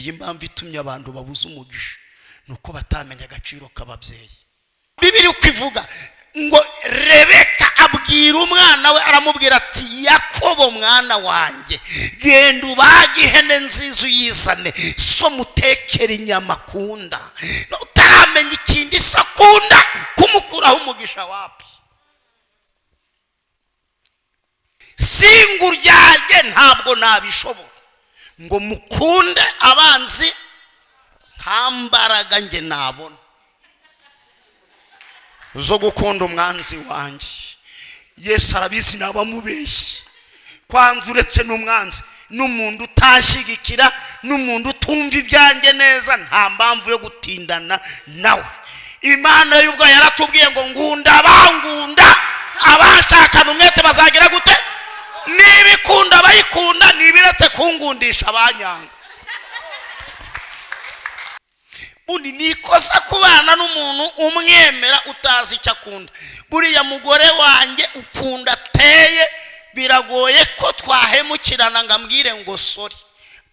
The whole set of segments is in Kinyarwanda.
Ngiyi impamvu itumye abantu babuze umugisha, ni uko batamenya agaciro k'ababyeyi. Bibiri uko ivuga ngo Rebeka abwira umwana we, aramubwira ati: "Yakobo mwana wanjye, genda ubage ihene nziza uyizane, so mutekere inyama akunda." Utaramenya ikindi so akunda, kumukuraho umugisha wapi? Singuryage, ntabwo nabishobora ngo mukunde abanzi. Nta mbaraga njye nabona zo gukunda umwanzi wanjye. Yesu arabizi, nabamubeshye. Kwanza uretse n'umwanzi, n'umuntu utanshyigikira, n'umuntu utumva ibyanjye neza, nta mpamvu yo gutindana nawe. Imana y'ubwo yaratubwiye ngo: "Ngunda abangunda, abashakana umwete bazagira gute?" Niba ikunda abayikunda, ntibiretse kungundisha abanyanga. Ubundi ni ikosa kubana n'umuntu umwemera utazi icyo akunda. Buriya mugore wanjye ukunda ateye, biragoye ko twahemukirana ngo ambwire ngo sorry,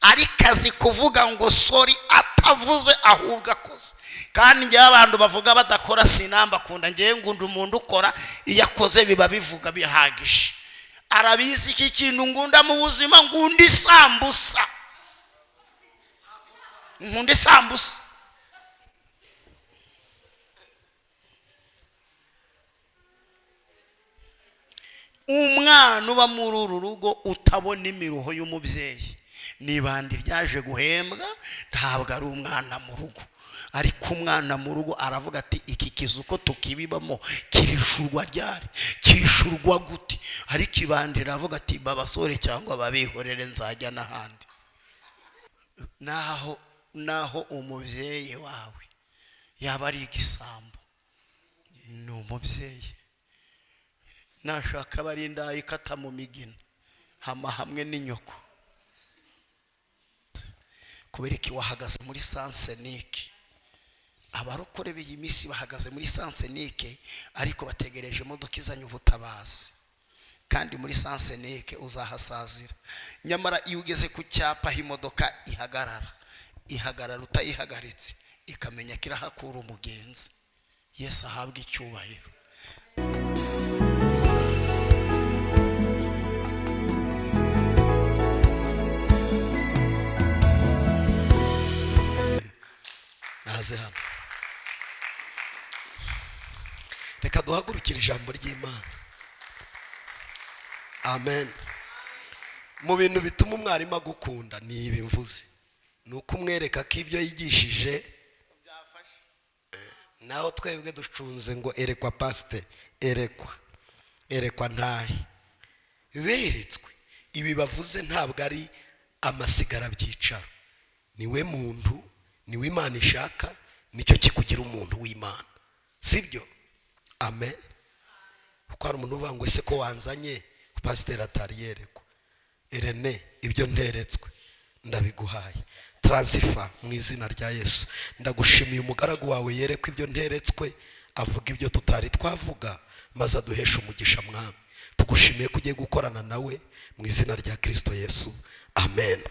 ariko azi kuvuga ngo sorry atavuze ahubwo akoze. Kandi ngewe abantu bavuga badakora sinambakunda. Ngewe ngunda umuntu ukora. Iyo akoze biba bivuga bihagije. Arabizi iki kintu ngunda mu buzima: ngunda isambusa, nkunda isambusa. Umwana uba muri uru rugo utabona imiruho y'umubyeyi, ni ibandi ryaje guhembwa, ntabwo ari umwana mu rugo. Ariko umwana mu rugo aravuga ati: "Iki kizu uko tukibibamo kirishurwa ryari? Kirishurwa gute?" Ariko ibandi riravuga ati: "Babasore cyangwa babihorere, nzajya n'ahandi." Naho umubyeyi wawe yaba ari igisambo, ni umubyeyi. Nashaka aba ari indaya ikata mu migina, hama hamwe n'inyoko. Kubera iki wahagaze muri sens unique? Abarokore b'iyi minsi bahagaze muri sens unique, ariko bategereje imodoka izanye ubutabazi. Kandi muri sens unique uzahasazira. Nyamara iyo ugeze ku cyapa aho imodoka ihagarara, ihagarara utayihagaritse, ikamenya ko irahakura umugenzi. Yesu ahabwe icyubahiro. Naze hano, reka duhagurukire ijambo ry'Imana. Amen. Mu bintu bituma umwarimu agukunda ni ibi mvuze, ni uko umwereka ko ibyo yigishije. Naho twebwe ducunze ngo erekwa pasite, erekwa, erekwa ntahe beretswe. Ibi bavuze ntabwo ari amasigarabyicaro. Niwe muntu, niwe Imana ishaka, nicyo kikugira umuntu w'Imana, sibyo? Amen. Kuko hari umuntu uvuga ngo: "Ese ko wanzanye pasiteri atari yerekwa?" Irene, ibyo nteretswe ndabiguhaye, transfer mu izina rya Yesu. Ndagushimiye, umugaragu wawe yerekwa ibyo nteretswe, avuga ibyo tutari twavuga, maze aduheshe umugisha. Mwami, tugushimiye ko ugiye gukorana nawe mu izina rya Kirisito Yesu, amen.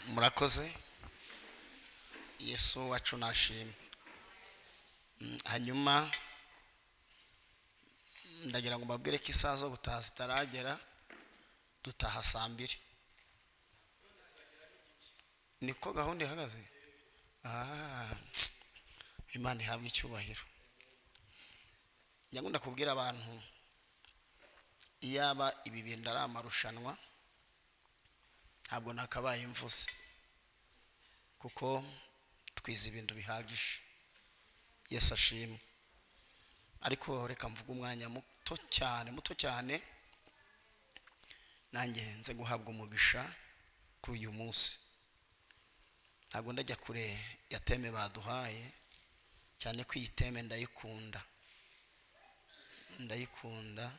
Murakoze. Yesu wacu nashimwe. Hanyuma ndagira ngo mbabwire ko isaha zo gutaha zitaragera. Dutaha saa 2, niko gahunda ihagaze. Imana ihabwe icyubahiro. Nyakunda kubwira abantu, iyaba ibi bintu ari amarushanwa, ntabwo nakabaye mvuze, kuko twize ibintu bihagije. Yesu ashimwe. Ariko reka mvuge umwanya muto cyane, muto cyane, nanjye nze guhabwa umugisha kuri uyu munsi. Ntabwo ndajya kure ya thème baduhaye, cyane ko iyi thème ndayikunda, ndayikunda.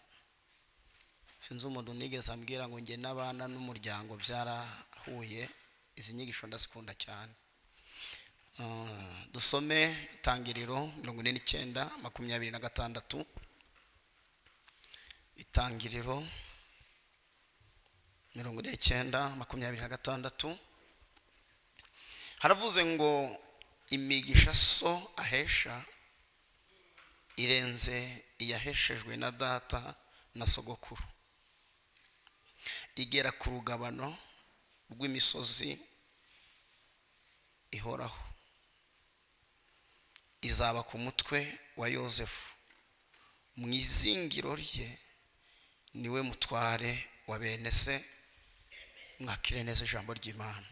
Sinzi umuntu nigeze ambwira ngo njye n'abana n'umuryango byarahuye. Izi nyigisho ndazikunda cyane. Dusome Itangiriro 49:26. Itangiriro 49:26, haravuze ngo imigisha so ahesha irenze iyaheshejwe na data na sogokuru, igera ku rugabano rw'imisozi ihoraho, izaba ku mutwe wa Yozefu, mu izingiro rye niwe mutware wa bene se. Mwakire neza ijambo ry'Imana.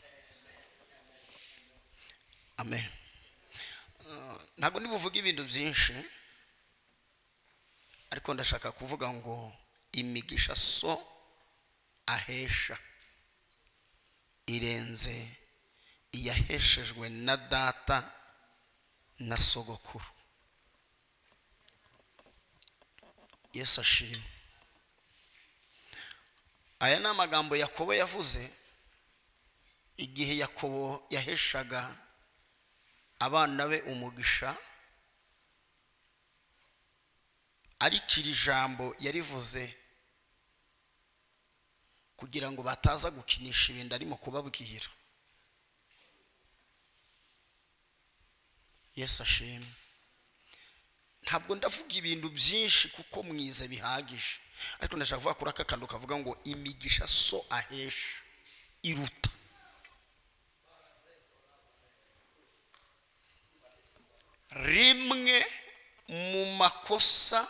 Amen. Ntabwo ndibuvuge ibintu byinshi, ariko ndashaka kuvuga ngo imigisha so ahesha irenze iyaheshejwe na data na sogokuru. Yesu ashimwe. Aya ni amagambo Yakobo yavuze igihe Yakobo yaheshaga abana be umugisha, ariko iri jambo yarivuze kugira ngo bataza gukinisha ibintu arimo kubabwira. Yesu ashimwe. Ntabwo ndavuga ibintu byinshi kuko mwize bihagije, ariko ndashaka kuvuga kuri aka kantu kavuga ngo imigisha so ahesha iruta. Rimwe mu makosa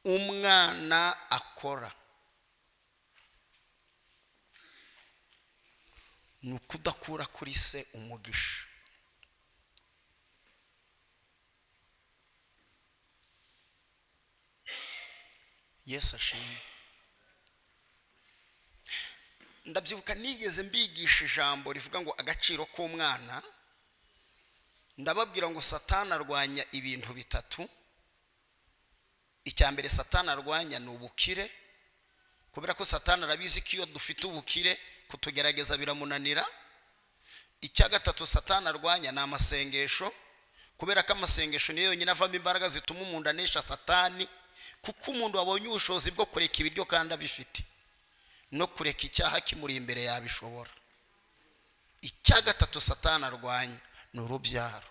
umwana akora ni ukudakura kuri se umugisha. Yesu ashimwe. Ndabyibuka nigeze mbigisha ijambo rivuga ngo agaciro k'umwana, ndababwira ngo Satani arwanya ibintu bitatu. Icya mbere Satani arwanya ni ubukire, kubera ko Satani arabizi ko iyo dufite ubukire kutugerageza biramunanira. Icya gatatu Satani arwanya ni amasengesho, kubera ko amasengesho niyo yonyine avamo imbaraga zituma umuntu anesha Satani, kuko umuntu wabonye ubushobozi bwo kureka ibiryo kandi abifite, no kureka icyaha kimuri imbere yabishobora. Icya gatatu Satani arwanya ni urubyaro.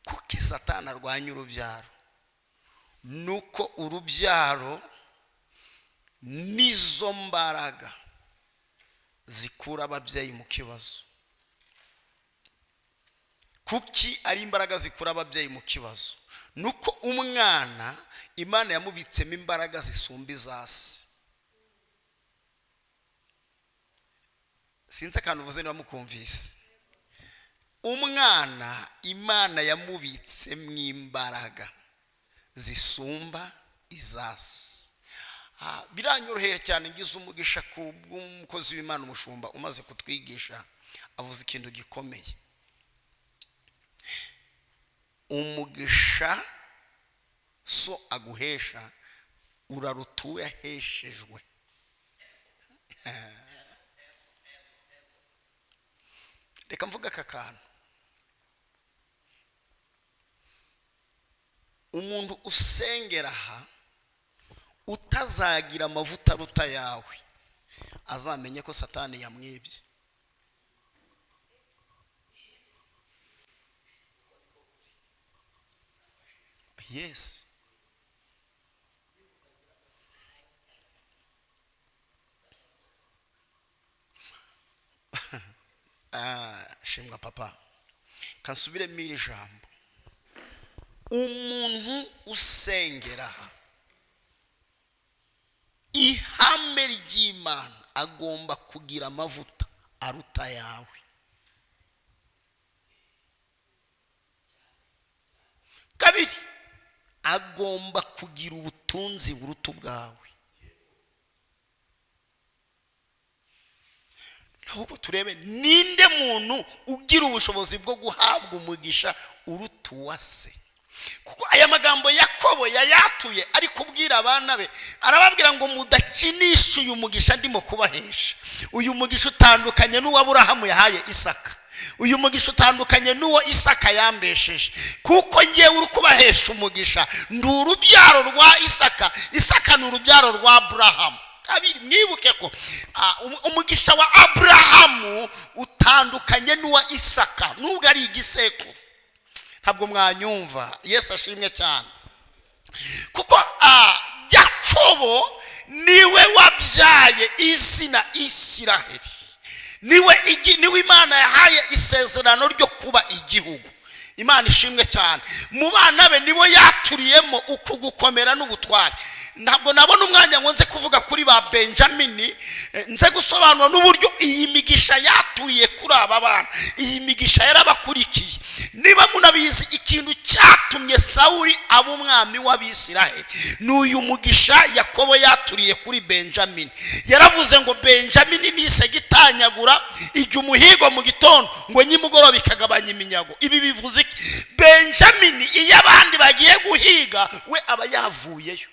Kuki Satani arwanya urubyaro? Nuko urubyaro nizo mbaraga zikura ababyeyi mu kibazo. Kuki ari imbaraga zikura ababyeyi mu kibazo? Nuko umwana Imana yamubitsemo imbaraga zisumba izasi. Sinzi akantu uvuze niba mukumvise. Umwana Imana yamubitsemo imbaraga zisumba izasi. Biranyoroheye cyane, ngize umugisha ku bw'umukozi w'Imana umushumba umaze kutwigisha, avuze ikintu gikomeye. Umugisha so aguhesha uraruta uwo yaheshejwe. Reka mvuge aka kantu. Umuntu usengera aha utazagira amavuta aruta yawe, azamenye ko Satani yamwibye. Yes. Shimwa papa. Kansubiremo iri jambo. Umuntu usengera aha ihame ry'Imana agomba kugira amavuta aruta yawe. Kabiri, agomba kugira ubutunzi buruta ubwawe. Ahubwo turebe ninde muntu ugira ubushobozi bwo guhabwa umugisha uruta uwa se. Kuko aya magambo Yakobo yayatuye ari kubwira abana be, arababwira ngo mudakinisha uyu mugisha ndimo kubahesha. Uyu mugisha utandukanye n'uwo Aburahamu yahaye Isaka. Uyu mugisha utandukanye n'uwo Isaka yambesheje, kuko ngewe uri kubahesha umugisha ndi urubyaro rwa Isaka. Isaka ni urubyaro rwa Aburahamu. Kabiri, mwibuke ko umugisha wa Aburahamu utandukanye n'uwa Isaka, nubwo ari igisekuru. Ntabwo mwanyumva. Yesu ashimwe cyane, kuko Yakobo niwe wabyaye izina Isiraheli, niwe Imana yahaye isezerano ryo kuba igihugu. Imana ishimwe cyane. Mu bana be nibo yaturiyemo uku gukomera n'ubutware. Ntabwo nabona umwanya ngo nze kuvuga kuri ba Benjamini, nze gusobanura n'uburyo iyi migisha yaturiye kuri aba bana. Iyi migisha yarabakurikiye. Niba munabizi, ikintu cyatumye Sawuri aba umwami w'Abisiraheli ni uyu mugisha Yakobo yaturiye kuri Benjamini. Yaravuze ngo Benjamini ni isega itanyagura, ijya umuhigo mu gitondo, ngo nimugoroba ikagabanya iminyago. Ibi bivuze iki? Benjamini iyo abandi bagiye guhiga, we aba yavuyeyo.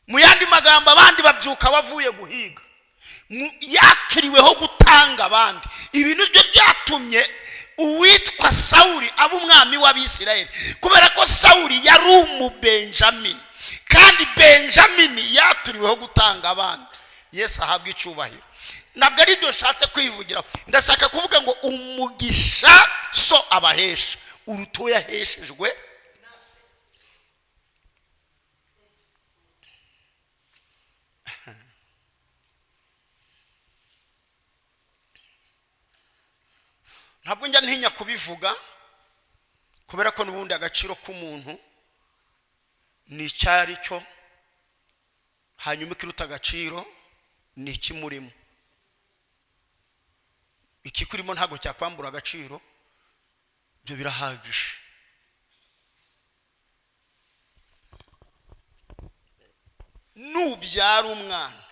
Mu yandi magambo, abandi babyuka bavuye guhiga. Yaturiweho gutanga abandi. Ibi nibyo byatumye uwitwa Sawuri aba umwami w'Abisirayeli, kubera ko Sawuri yari Umubenjamini, kandi Benjamini yaturiweho gutanga abandi. Yesu ahabwa icyubahiro. Ntabwo ari byo nshatse kwivugira. Ndashaka kuvuga ngo umugisha so abahesha uruta uwo yaheshejwe. Ntabwo njya ntinya kubivuga, kubera ko n'ubundi agaciro k'umuntu ni icyo ari cyo, hanyuma ikiruta agaciro ni ikimurimo. Ikikurimo ntabwo cyakwambura agaciro, ibyo birahagije. Nubyara umwana,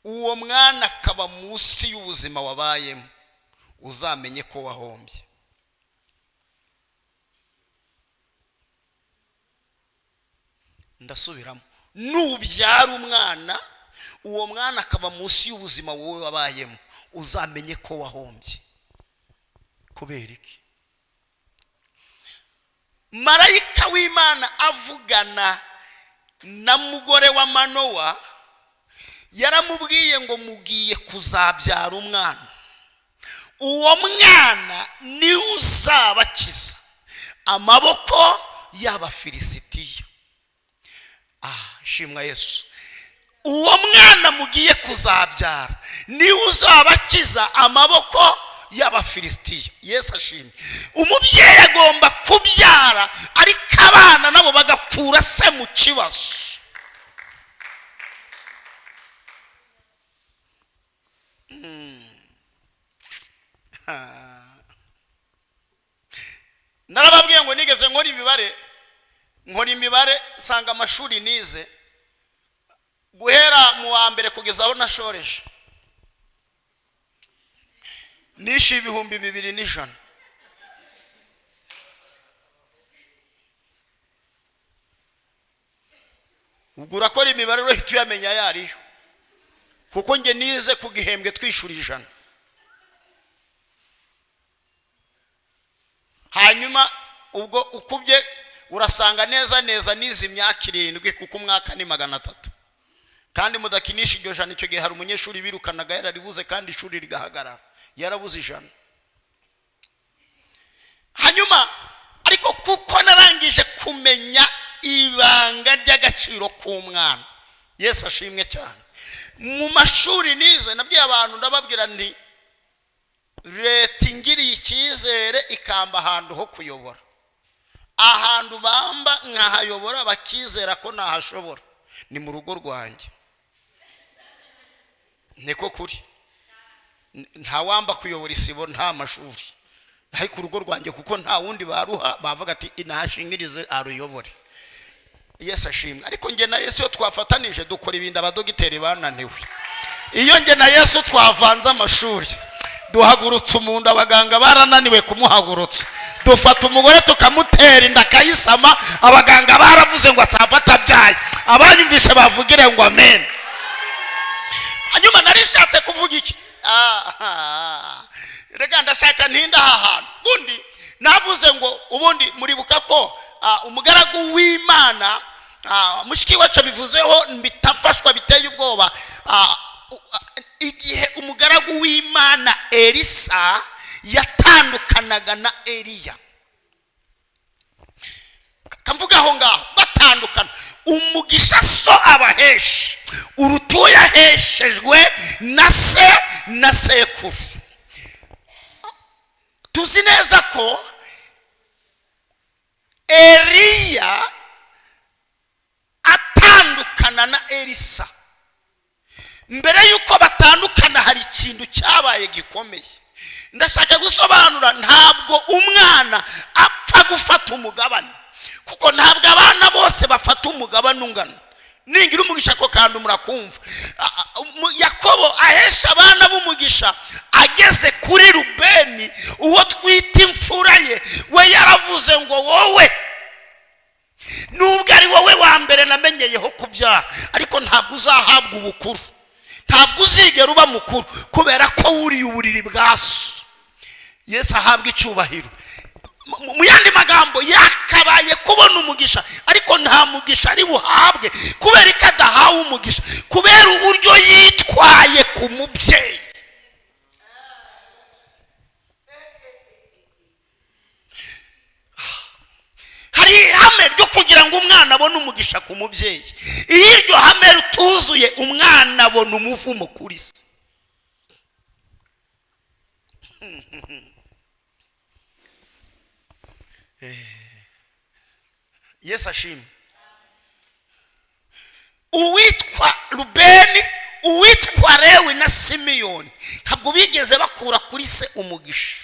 uwo mwana akaba munsi y'ubuzima wabayemo, uzamenye ko wahombye. Ndasubiramo: nubyara umwana, uwo mwana akaba munsi y'ubuzima wowe wabayemo, uzamenye ko wahombye. Kubera iki? Marayika w'Imana avugana na mugore wa Manowa, yaramubwiye ngo mugiye kuzabyara umwana, uwo mwana niwe uzabakiza amaboko y'Abafilisitiya. Shimwa Yesu. Uwo mwana mugiye kuzabyara niwe uzabakiza amaboko y'Abafilisitiya. Yesu ashimwe. Umubyeyi agomba kubyara, ariko abana nabo bagakura se mu kibazo. Narababwiye ngo nigeze nkora imibare, nkora imibare nsanga amashuri nize guhera mu wa mbere kugeza aho nashoreje, nishyuye 2100. Ubwo urakora imibare, urahita uyamenya ayo ariyo, kuko njye nize ku gihembwe twishyura 100. Hanyuma ubwo ukubye, urasanga neza neza nize imyaka 7, kuko umwaka ni 300. Kandi mudakinisha iryo jana. Icyo gihe hari umunyeshuri birukanaga yararibuze, kandi ishuri rigahagarara, yarabuze 100. Hanyuma ariko kuko narangije kumenya ibanga ry'agaciro k'umwana, Yesu ashimwe cyane, mu mashuri nize nabwiye abantu, ndababwira nti leta ingiriye icyizere ikamba ahantu ho kuyobora, ahantu bamba nkahayobora, bakizera ko nahashobora, ni mu rugo rwanjye. Niko kuri. Ntawamba kuyobora isibo nta mashuri, ariko urugo rwanjye, kuko nta wundi baruha, bavuga ati inahashingirize aruyobore. Yesu ashimwe. Ariko njye na Yesu iyo twafatanije dukora ibintu abadogiteri bananiwe. Iyo njye na Yesu twavanze amashuri, duhagurutsa umuntu abaganga barananiwe kumuhagurutsa. Dufata umugore tukamutera inda akayisama, abaganga baravuze ngo asapfa atabyaye. Abanyumvishe bavugire ngo amen. Hanyuma narishatse kuvuga iki? Reka ndashaka ntinda aha hantu. Ubundi navuze ngo, ubundi muribuka ko umugaragu w'Imana, mushiki wacu bivuzeho bitafashwa biteye ubwoba. Igihe umugaragu w'Imana Elisa yatandukanaga na Eliya, kamvuga aho ngaho batandukana, umugisha so abahesha uruta uwo yaheshejwe na se na sekuru. Tuzi neza ko Eliya atandukana na Elisa, mbere y'uko batandukana hari ikintu cyabaye gikomeye. Ndashaka gusobanura, ntabwo umwana apfa gufata umugabane, kuko ntabwo abana bose bafata umugabane ungana. Ningira umugisha ako kantu murakumva. Yakobo ahesha abana b'umugisha, ageze kuri Rubeni, uwo twita imfura ye, we yaravuze ngo: "Wowe nubwo ari wowe wa mbere namenyeyeho kubyara, ariko ntabwo uzahabwa ubukuru, ntabwo uzigera uba mukuru, kubera ko wuriye uburiri bwa so." Yesu ahabwa icyubahiro. Mu yandi magambo, yakabaye kubona umugisha, ariko nta mugisha ari buhabwe. Kubera ko adahawe umugisha kubera uburyo yitwaye ku mubyeyi. Hari ihame ryo kugira ngo umwana abone umugisha ku mubyeyi. Iyo iryo hame rituzuye, umwana abona umuvumo kuri se. Yesu ashimwe. Uwitwa Rubeni, uwitwa Lewi na Simiyoni ntabwo bigeze bakura kuri se umugisha.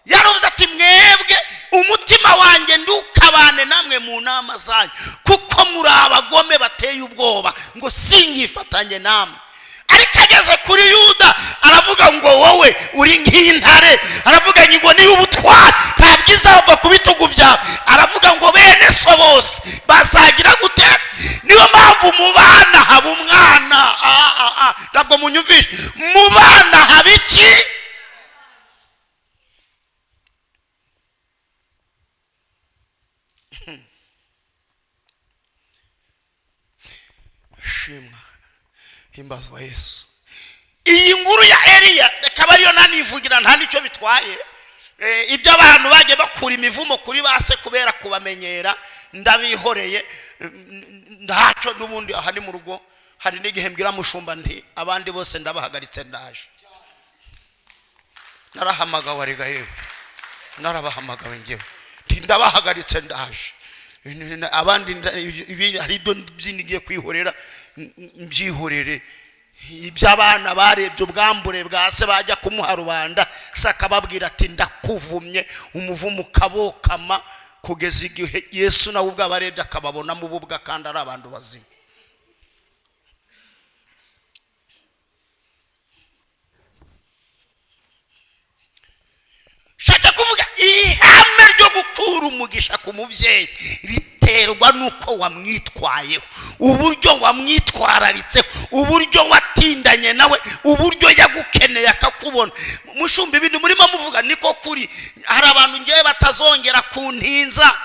Yaravuze ati: "Mwebwe umutima wanjye ndukabane namwe mu nama zanyu, kuko muri abagome bateye ubwoba," ngo singifatanye namwe. Ariko ageze kuri Yuda aravuga ngo: "Wowe uri nk'intare." Aravuga ngo niba ubutwari ntabwo izava ku bitugu byawe. Aravuga ngo bene so bose bazagira gute? Niyo mpamvu mu bana haba umwana. Ntabwo munyumvishe. Mu bana haba iki? Shimwa, himbazwa Yesu. Iyi nkuru ya Eliya reka ariyo nanivugira, nta n'icyo bitwaye. Ibyo abantu bagiye bakura imivumo kuri ba se kubera kubamenyera, ndabihoreye, ntacyo. N'ubundi aha ni mu rugo. Hari n'igihe mbwira mushumba nti: "Abandi bose ndabahagaritse, ndaje." Narahamagawe arega, yewe narabahamagawe ngewe nti: "Ndabahagaritse, ndaje." Abandi hari ibyo ngiye kwihorera, mbyihorere. Iby'abana barebye ubwambure bwa se, bajya kumuha rubanda, se akababwira ati: "Ndakuvumye," umuvumo ukabokama kugeza igihe Yesu nawe ubwo abarebye akababonamo ububwa kandi ari abantu bazima. Shaka kuvuga, ihame ryo gukura umugisha ku mubyeyi riterwa n'uko wamwitwayeho, uburyo wamwitwararitseho, uburyo watindanye nawe, uburyo yagukeneye akakubona. Mushumba, ibintu murimo muvuga niko kuri. Hari abantu ngewe batazongera kuntinza.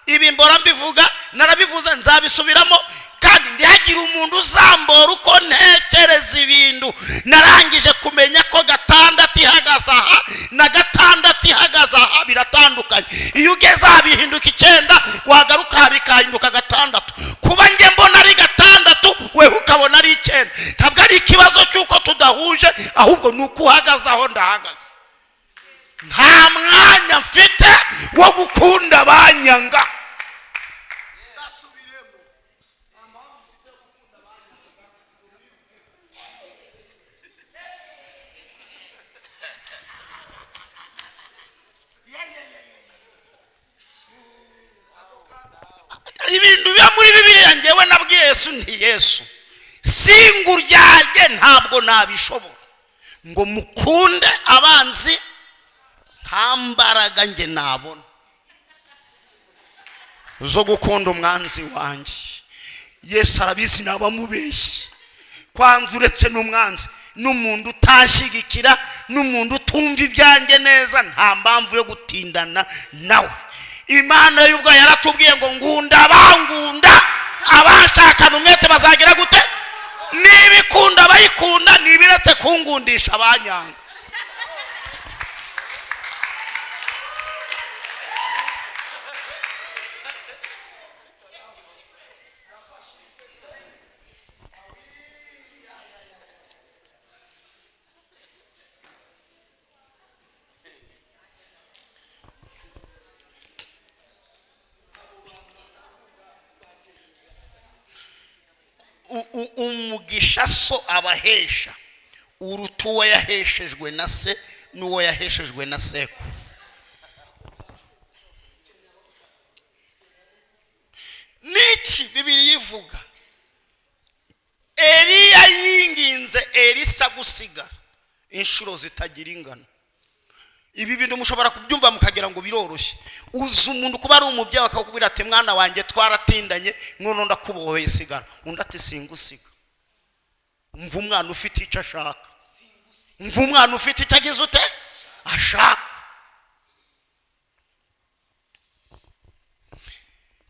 Ibi mbora mbivuga, narabivuze, nzabisubiramo, kandi ntihagire umuntu uzambora uko ntekereza ibintu. Narangije kumenya ko gatandatu ihagaze aha na gatandatu ihagaze aha biratandukanye. Iyo ugeze aha bihinduka icyenda, wagaruka aha bikahinduka gatandatu. Kuba njye mbona ari gatandatu, wewe ukabona ari icyenda, ntabwo ari ikibazo cy'uko tudahuje, ahubwo ni uko uhagaze aho ndahagaze. Nta mwanya mfite wo gukunda abanyanga. Ndasubiremo, nta mpamvu mfite yo gukunda abanyanga. Hari ibintu biba muri Bibiliya. Ngewe nabwiye Yesu nti: "Yesu, singuryarye, ntabwo nabishobora ngo mukunde abanzi. Nta mbaraga nge nabona zo gukunda umwanzi wanjye." Yesu arabizi, naba mubeshye. Kwanza uretse n'umwanzi, n'umuntu utanshyigikira. N'umuntu utumva ibyanjye neza, nta mpamvu yo gutindana nawe. Imana y'ubwo yaratubwiye ngo: "Ngunda abangunda, abashakana umwete bazagira gute?" Niba ikunda abayikunda, ntibiretse kungundisha abanyanga. Umugisha so abahesha uruta uwo yaheshejwe na se n'uwo yaheshejwe na sekuru. Niki Bibiri ivuga? Eliya yinginze Elisa gusigara inshuro zitagira ingano. Ibi bintu mushobora kubyumva mukagira ngo biroroshye. Uzi umuntu kuba ari umubyeyi, akakubwira ati: "Mwana wanjye, twaratindanye, none ndakubohoye, sigara." Undi ati: "Singusiga." Mva umwana ufite icyo ashaka, mva umwana ufite icyo agize ute ashaka.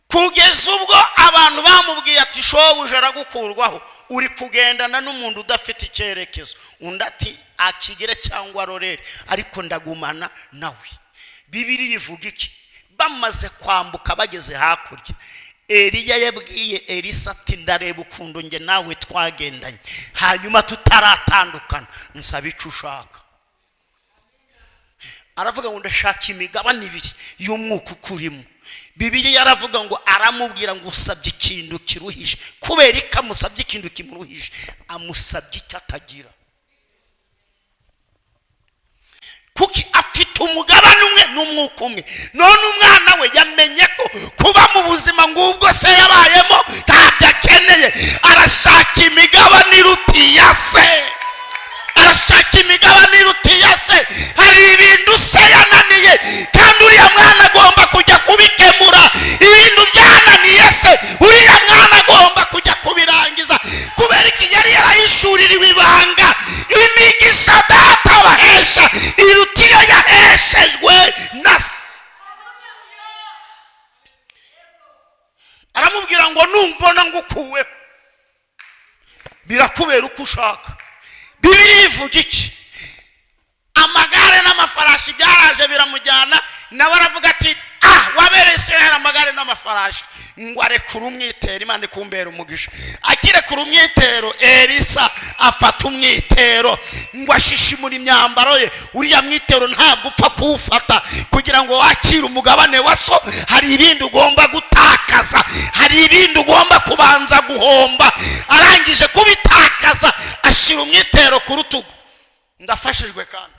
Kugeza ubwo abantu bamubwiye ati: "Shobuja aragukurwaho, uri kugendana n'umuntu udafite icyerekezo." Undi ati: "Akigere cyangwa arorere, ariko ndagumana nawe." Bibiri ivuga iki? Bamaze kwambuka, bageze hakurya, Eliya yabwiye Elisa ati: "Ndareba ukuntu njye nawe twagendanye, hanyuma tutaratandukana, nsaba icyo ushaka." Aravuga ngo: "Ndashaka imigabane ibiri y'umwuka ukurimo." Bibiliya aravuga ngo aramubwira ngo: "Usabye ikintu kiruhije." Kubera ko amusabye ikintu kimuruhije, amusabye icyo atagira, kuko afite umugabane umwe n'umwuka umwe. None umwana we yamenye ko kuba mu buzima ngubwo se yabayemo ntabyo akeneye. Arashaka imigabane iruta iya se, arashaka imigabane iruta iya se. Hari ibintu se yananiye, kandi uriya mwana agomba kujya kubikemura. Ibintu byananiye se, uriya mwana agomba kujya kubirangiza. Kubera iki? Yari yarahishuririwe ibanga: imigisha data abahesha iruta iyo yaheshejwe na se. Aramubwira ngo: "Numbona ngukuweho, birakubera uko ushaka." Bibiri ivuga iki? Amagare n'amafarashi byaraje biramujyana. Nawe aravuga ati: "Ah, wabereye Isiraheli amagare n'amafarashi." Ngo arekure umwitero. Imana ikumbera umugisha. Akirekura umwitero, Elisa afata umwitero ngo ashishimure imyambaro ye. Uriya mwitero ntabwo upfa kuwufata. Kugira ngo wakire umugabane wa so, hari ibindi ugomba gutakaza, hari ibindi ugomba kubanza guhomba. Arangije kubitakaza, ashyira umwitero ku rutugu. Ndafashijwe. Kandi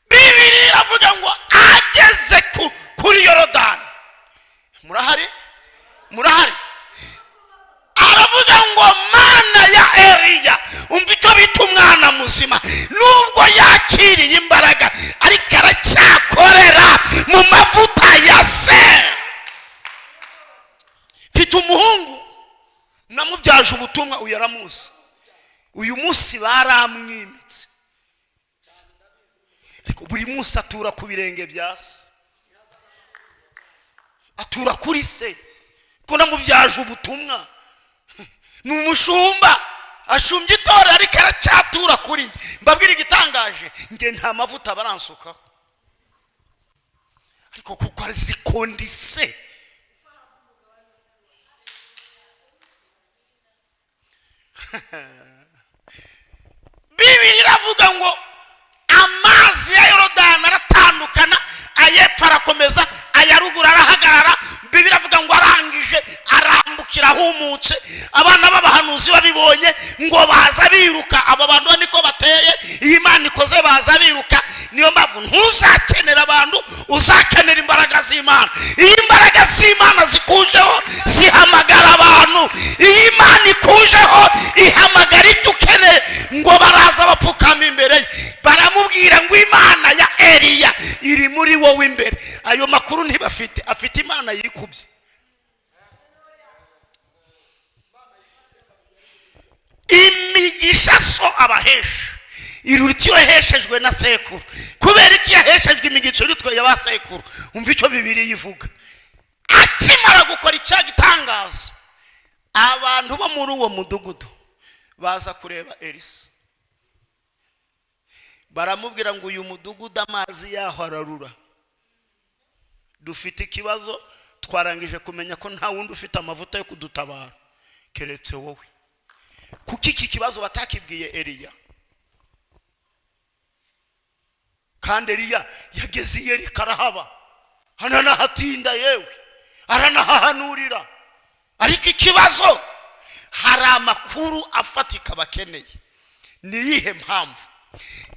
Bibiri iravuga ngo ageze kuri Yorodani, murahari? Murahari? Aravuga ngo: "Mana ya Eliya." Umva icyo bita umwana muzima: nubwo yakiriye imbaraga, ariko aracyakorera mu mavuta ya se. Mfite umuhungu namubyaje ubutumwa, uyu aramuzi. Uyu munsi baramwimitse, ariko buri munsi atura ku birenge bya se, atura kuri se, ko namubyaje ubutumwa. Ni umushumba, ashumbye itorero, ariko aracyatura kuri njye. Mbabwira igitangaje: njye nta mavuta baransukaho, ariko kuko azi ko ndi se. Bibiri iravuga ngo amazi ya Yorodani aratandukana, ayepfo arakomeza, aya ruguru arahagarara. Bibiri iravuga ngo arangije arambukira ahumutse. Abana b'abahanuzi babibonye ngo baza biruka. Abo bantu niko bateye, iyo Imana ikoze baza biruka. Niyo mpamvu ntuzakenera abantu, uzakenera imbaraga z'Imana. Iyo imbaraga z'Imana zikujeho, zihamagara abantu. Iyo Imana ikujeho, ihamagara ibyo ukeneye. Ngo baraza bapfukama imbere ye, baramubwira ngo: "Imana ya Eliya iri muri wowe imbere." Ayo makuru ntibafite, afite Imana yikubye. Imigisha Imigisha so abahesha iruta iyo yaheshejwe na sekuru. Kubera ko iyo yaheshejwe imigisha irutwa ya ba sekuru. Umva icyo Bibiliya ivuga: akimara gukora icya gitangaza, abantu bo muri uwo mudugudu baza kureba Elisa, baramubwira ngo: "Uyu mudugudu amazi yaho ararura, dufite ikibazo, twarangije kumenya ko nta wundi ufite amavuta yo kudutabara keretse wowe." Kuko iki kibazo batakibwiye Eliya, kandi Eliya yageze i Yeriko arahaba, aranahatinda, yewe aranahahanurira. Ariko ikibazo, hari amakuru afatika bakeneye. Ni iyihe mpamvu?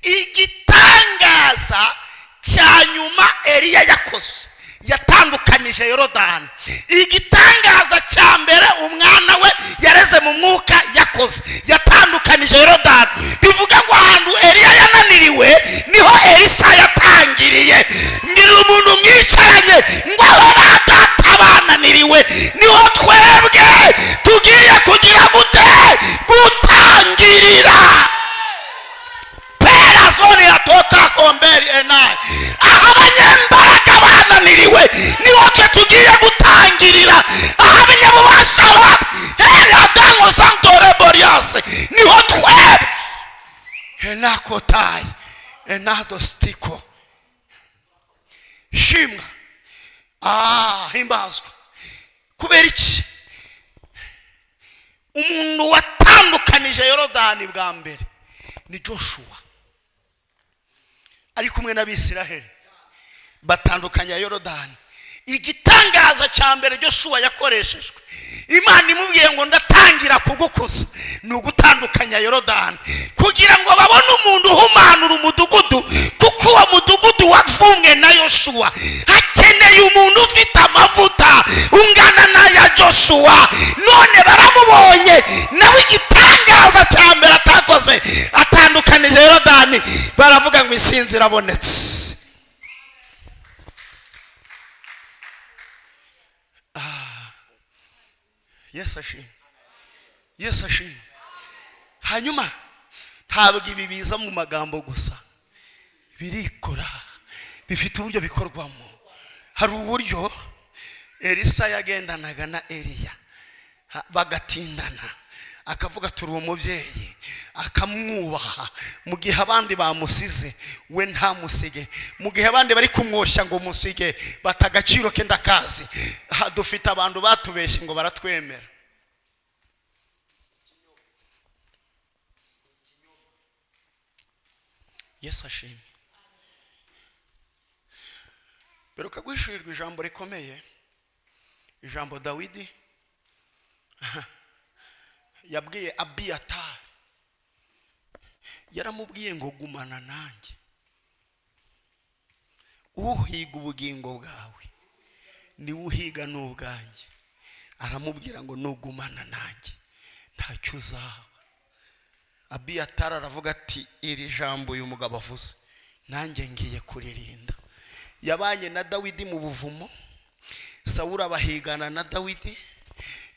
Igitangaza cya nyuma Eliya yakoze, yatandukanije Yorodani. Igitangaza cya mbere umwana we yareze mu mwuka yakoze, yatandukanije Yorodani. Bivuga ngo ahantu Eliya yananiriwe niho Elisa yatangiriye. Mbwira umuntu mwicaranye ngo: "Aho ba data bananiriwe niho twebwe tugiye kugira gute? Gutangirira." Pera zone ya tota komberi enayi. Aho abanyembaraga bananiriwe niho twe tugiye gutangirira. Aho abanyabubasha ba hera dango santore boriase niho twebwe enakotayi enadositiko. Shimwa, himbazwa. Kubera iki? Umuntu watandukanije Yorodani bwa mbere ni Joshua, ari kumwe n'Abisiraheli, batandukanya Yorodani. Igitangaza cya mbere Joshua yakoreshejwe, Imana imubwiye ngo: "Ndatangira kugukuza", ni ugutandukanya Yorodani kugira ngo babone umuntu uhumanura umudugudu, kuko uwo mudugudu wavumwe na Yoshuwa. Hakeneye umuntu ufite amavuta ungana n'aya Joshua. None baramubonye nawe. Igitangaza cya mbere atakoze, atandukanije Yorodani, baravuga ngo: "Insinzi irabonetse." Yesu ashimwe, Yesu ashimwe. Hanyuma ntabwo ibi biza mu magambo gusa, birikora, bifite uburyo bikorwamo. Hari uburyo Elisa yagendanaga na Eliya, bagatindana, akavuga: "Turi umubyeyi", akamwubaha mu gihe abandi bamusize, we ntamusige. Mu gihe abandi bari kumwoshya ngo musige, bata agaciro ke ndakazi. Dufite abantu batubeshye ngo baratwemera. Yesu ashimwe. Beruka guhishurirwa ijambo rikomeye, ijambo Dawidi yabwiye Abiyatari. Yaramubwiye ngo: "Gumana nanjye, uhiga ubugingo bwawe niwe uhiga n'ubwanjye." Aramubwira ngo: "Nugumana nanjye ntacyo uzaba." Abiyatari aravuga ati: "Iri jambo uyu mugabo avuze nanjye ngiye kuririnda." Yabanye na Dawidi mu buvumo, Sawura abahigana na Dawidi.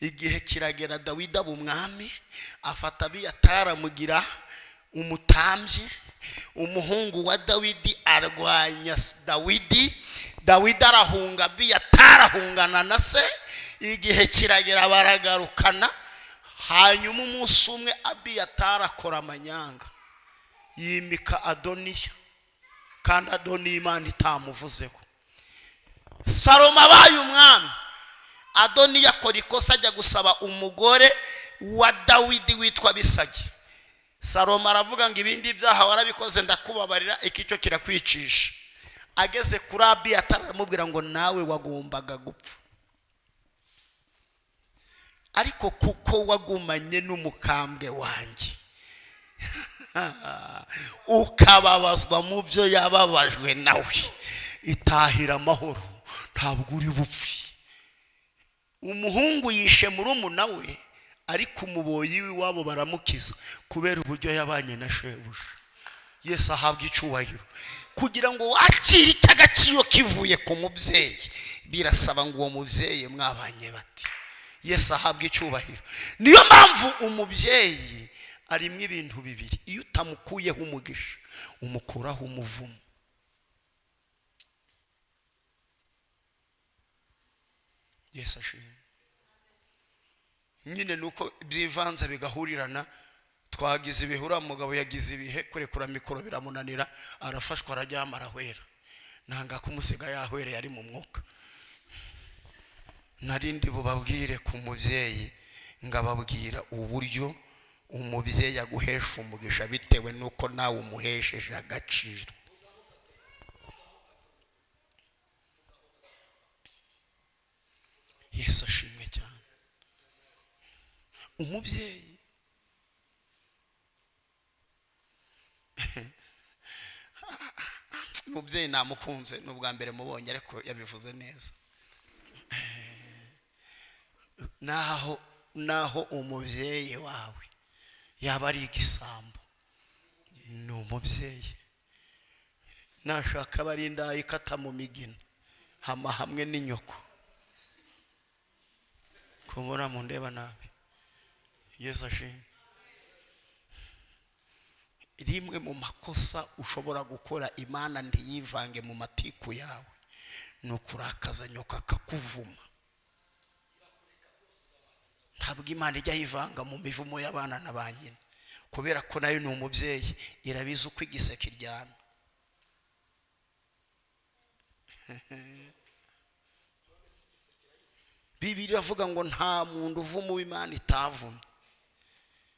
Igihe kiragera Dawidi aba umwami, afata Abiyatari amugira umutambyi. Umuhungu wa Dawidi arwanya Dawidi, Dawidi arahunga, Abiyatari ahungana na se. Igihe kiragera baragarukana. Hanyuma umunsi umwe Abiyatari akora amanyanga, yimika Adoniya, kandi Adoniya Imana itamuvuzeho. Salomo abaye umwami, Adoniya akora ikosa, ajya gusaba umugore wa Dawidi witwa Bisagi. Salomo aravuga ngo: "Ibindi byaha warabikoze, ndakubabarira, iki cyo kirakwicisha." Ageze kuri Abiyatari aramubwira ngo: "Nawe wagombaga gupfa, ariko kuko wagumanye n'umukambwe wanjye, ukababazwa mu byo yababajwe nawe, itahira amahoro, ntabwo uri bupfe." Umuhungu yishe murumuna we, ariko umuboyi w'iwabo baramukiza kubera uburyo yabanye na shebuja. Yesu ahabwa icyubahiro. Kugira ngo wakire icy'agaciro kivuye ku mubyeyi, birasaba ngo uwo mubyeyi mwabanye bati. Yesu ahabwa icyubahiro. Niyo mpamvu umubyeyi Arimo ibintu bibiri: iyo utamukuyeho umugisha, umukuraho umuvumo. Yesu ashimwe. Nyine ni uko byivanze bigahurirana. Twagize ibihe, uriya mugabo yagize ibihe, kurekura mikoro biramunanira, arafashwa, araryama, arahwera. Nanga kumusiga yahwereye ari mu mwuka. Narindi bubabwire ku mubyeyi, ngababwira uburyo umubyeyi aguhesha umugisha bitewe n'uko nawe umuhesheje agaciro. Yesu ashimwe cyane. Umubyeyi, umubyeyi namukunze, ni ubwa mbere mubonye, ariko yabivuze neza. Naho umubyeyi wawe yaba ari igisambo, ni umubyeyi. Nashaka aba ari indaya ikata mu migina, hama hamwe n'inyoko kubona mundeba nabi. Yesu ashimwe. Rimwe mu makosa ushobora gukora Imana ntiyivange mu matiku yawe ni ukurakaza nyoko akakuvuma. Ntabwo Imana ijya yivanga mu mivumo y'abana na ba nyina, kubera ko nayo ni umubyeyi, irabizi uko igiseke iryana. Bibiliya iravuga ngo nta muntu uvuma uwo Imana itavumye.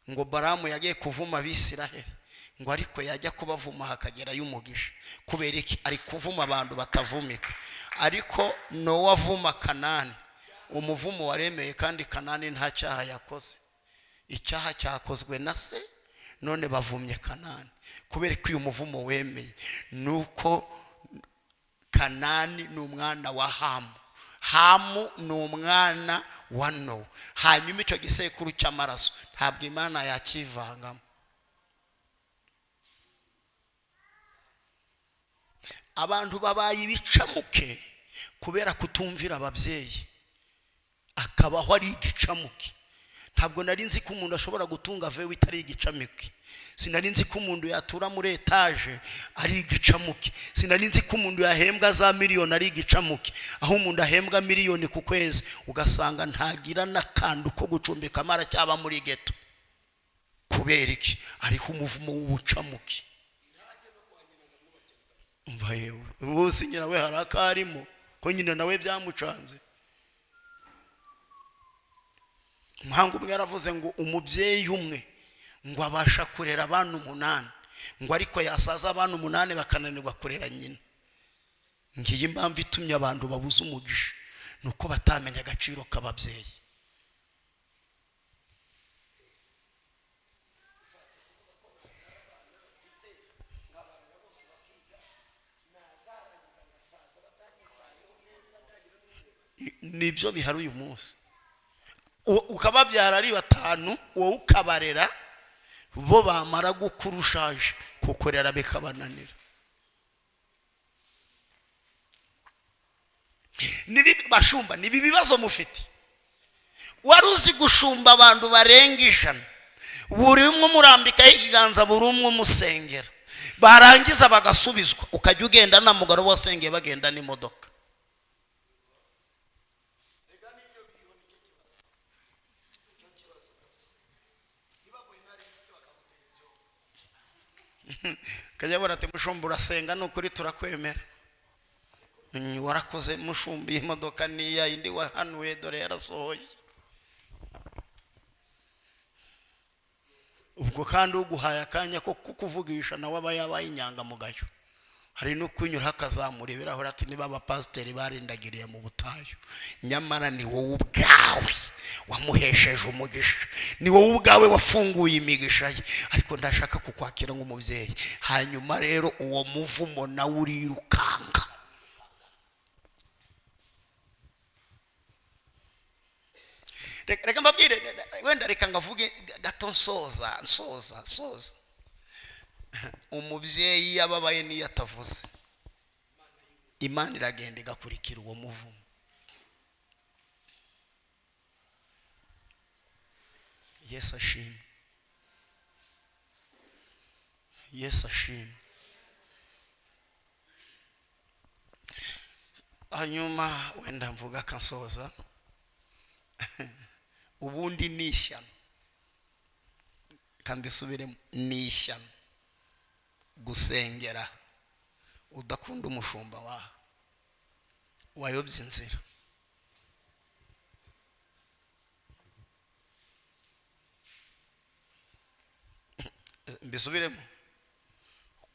Ngo Baramu yagiye kuvuma Abisiraheli, ngo ariko yajya kubavuma hakagerayo umugisha. Kubera iki? Ari kuvuma abantu batavumika. Ariko Nowa avuma Kanani, umuvumo waremeye, kandi Kanani nta cyaha yakoze. Icyaha cyakozwe na se, none bavumye Kanani. Kubera ko uyu muvumo wemeye, nuko Kanani ni umwana wa Hamu, Hamu ni umwana wa Nowa. Hanyuma icyo gisekuru cy'amaraso ntabwo Imana yakivangamo. Abantu babaye ibicamuke kubera kutumvira ababyeyi, akabaho ari igicamuke. Ntabwo nari nzi ko umuntu ashobora gutunga vewe itari igicamuke. Sinari nzi ko umuntu yatura muri etaje ari igicamuke. Sinari nzi ko umuntu yahembwa za miliyoni ari igicamuke. Aho umuntu ahembwa miliyoni ku kwezi, ugasanga ntagira n'akantu ko gucumbikamo, aracyaba muri geto. Kubera iki? Ariho umuvumo w'ubucamuke. Umva yewe, bose nyina we hari akarimo ko nyina nawe byamucanze. Umuhanga umwe yaravuze ngo umubyeyi umwe ngo abasha kurera abana 8, ngo ariko yasaza abana 8 bakananirwa kurera nyina. Ngiyi impamvu itumye abantu babuze umugisha, ni uko batamenya agaciro k'ababyeyi. Nibyo bihari uyu munsi. Ukababyara ari 5, wowe ukabarera, bo bamara gukura ushaje, kukurera bikabananira. Bashumba, nibi bibazo mufite. Wari uzi gushumba abantu barenga 100, buri umwe umurambikaho ikiganza, buri umwe umusengera, barangiza bagasubizwa, ukajya ugenda na mugabo wasengeye bagenda n'imodoka. Kajya barate mushumba urasenga nukuri turakwemera, warakoze mushumba, iyi modoka niya indi wahanuye dore yarasohoye. Ubwo kandi uguhaye akanya ko kukuvugisha nawe aba yabaye inyangamugayo. Hari no kunyura akazamura ibirahuri ati niba abapasiteri barindagiriye mu butayu, nyamara ni wowe ubwawe wamuhesheje umugisha, ni wowe ubwawe wafunguye imigisha ye, ariko ndashaka kukwakira nk'umubyeyi. Hanyuma rero uwo muvumo nawe urirukanga. Reka mbabwire, wenda reka ngavuge gato nsoza. Umubyeyi yababaye niyo atavuze, Imana iragenda igakurikira uwo muvumo. Yesu ashimwe. Yesu ashimwe. Hanyuma wenda mvuga akansoza. Ubundi ni ishyano, kandi bisubiremo, ni ishyano gusengera udakunda umushumba wawe, wayobye inzira. Mbisubiremo,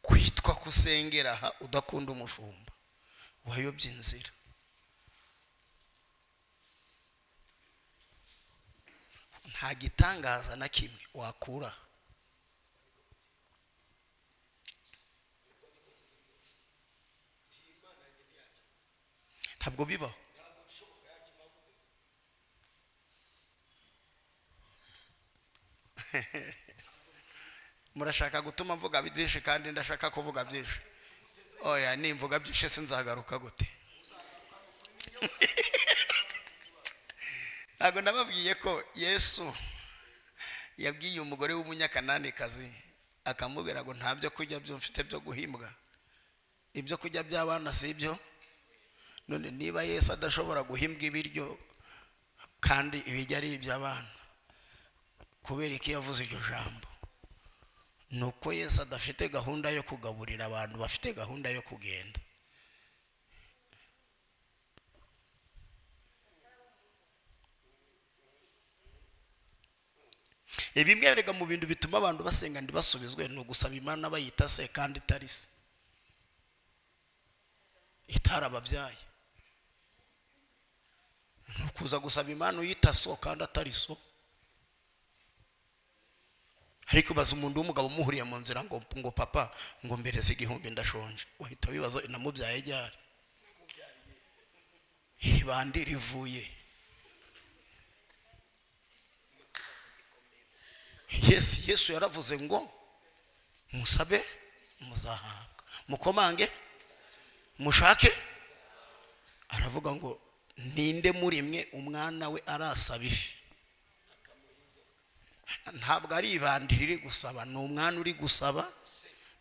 kwitwa kusengera aha udakunda umushumba, wayobye inzira. Nta gitangaza na kimwe wakura. Ntabwo bibaho. Murashaka gutuma mvuga byinshi, kandi ndashaka kuvuga byinshi. Oya, nimvuga byinshi sinzagaruka gute? Ntabwo nababwiye ko Yesu yabwiye umugore w'Umunyakananikazi, akamubwira ngo nta byo kurya byo mfite byo guhimbwa, ibyo kurya by'abana si ibyo? None niba Yesu adashobora guhimbwa ibiryo kandi ibiryo ari iby'abana, kubera iki yavuze iryo jambo? Ni uko Yesu adafite gahunda yo kugaburira abantu, bafite gahunda yo kugenda. Bimwe rega mu bintu bituma abantu basenga ntibasubizwe ni ugusaba Imana bayita se kandi itari se, itarababyaye. Ni ukuza gusaba Imana uyita so kandi atari so. Ariko ubaza umuntu w'umugabo umuhuriye mu nzira ngo papa, ngo mbereze 1000 ndashonje, wahita wibaza namubyaye ryari? Iri bandi rivuye. Yesu yaravuze ngo musabe muzahabwa, mukomange mushake. Aravuga ngo ninde muri mwe umwana we arasaba ifi? Ntabwo ari ibandi riri gusaba, ni umwana uri gusaba.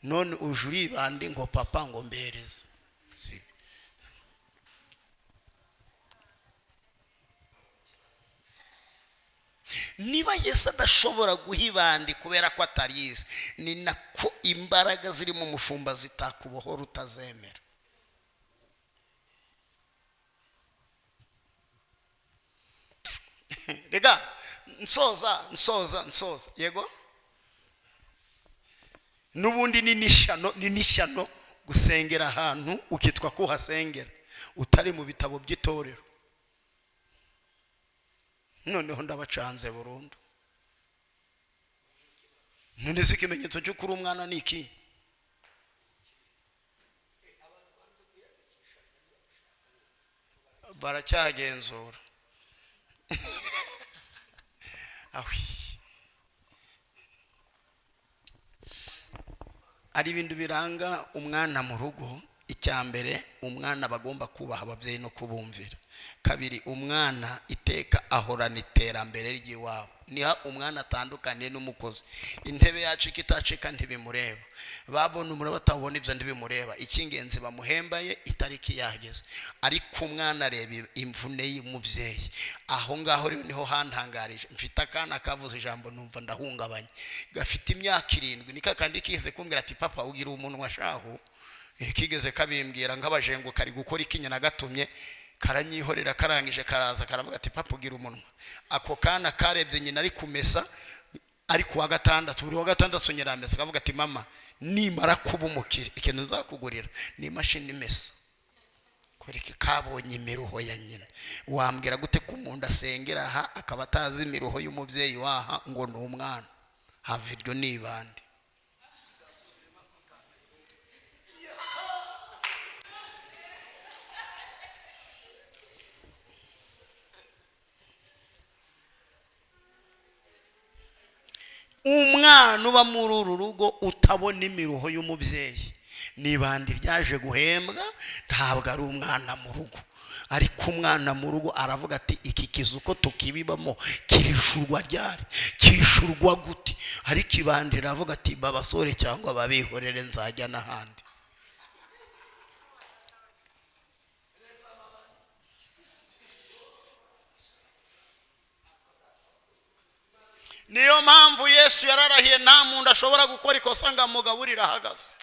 None uje uri ibandi ngo papa ngo mbereze. Si. Niba Yesu adashobora guha ibandi kubera ko atarize, ni nako imbaraga ziri mu mushumba zitakubohora utazemera. Rega nsoza nsoza nsoza, yego n'ubundi ni n'ishyano, ni n'ishyano gusengera ahantu ukitwa ko uhasengera utari mu bitabo by'itorero. Noneho ndabacanze burundu. None se ikimenyetso cyo kuri umwana ni iki? Baracyagenzura. Ahwi. Ari ibintu biranga umwana mu rugo. Icya mbere, umwana bagomba kubaha ababyeyi no kubumvira. Kabiri, umwana iteka ahorana iterambere ry'iwabo. Niha umwana atandukaniye n'umukozi. Intebe yacika itacika ntibimureba, babona umuriro batabona ibyo ntibimureba. Icy'ingenzi bamuhembaye itariki yahageze. Ariko umwana areba imvune y'umubyeyi. Aho ngaho rero niho hantangarije. Mfite akana kavuze ijambo numva ndahungabanye, gafite imyaka 7, nika kandi kihise kumbwira ati papa ugira umunwa shahu. Kigeze kabimbwira nk'abajengo kari gukora ikinya nagatumye, karanyihorera, karangije karaza karavuga ati papa ugira umunwa. Ako kana karebye nyina ari kumesa, ari kuwa gatandatu, buri wa gatandatu nyina aramesa, akavuga ati mama nimara kuba umukire ikintu nzakugurira ni imashini imesa. Kwereka kabonye imiruho ya nyina. Wambwira gute ko umuntu asengera aha akaba atazi imiruho y'umubyeyi waha ngo ni umwana? Hava iryo nibande. Umwana uba muri uru rugo utabona imiruho y'umubyeyi, nibandi ryaje guhembwa, ntabwo ari umwana mu rugo. Ariko umwana mu rugo aravuga ati iki kizu uko tukibibamo kirishurwa ryari, kirishurwa gute? Ariko ibandi iravuga ati babasore cyangwa babihorere, nzajya n'ahandi. Niyo mpamvu Yesu yararahiye, nta muntu ashobora gukora ikosa ngo amugaburire ahagaze.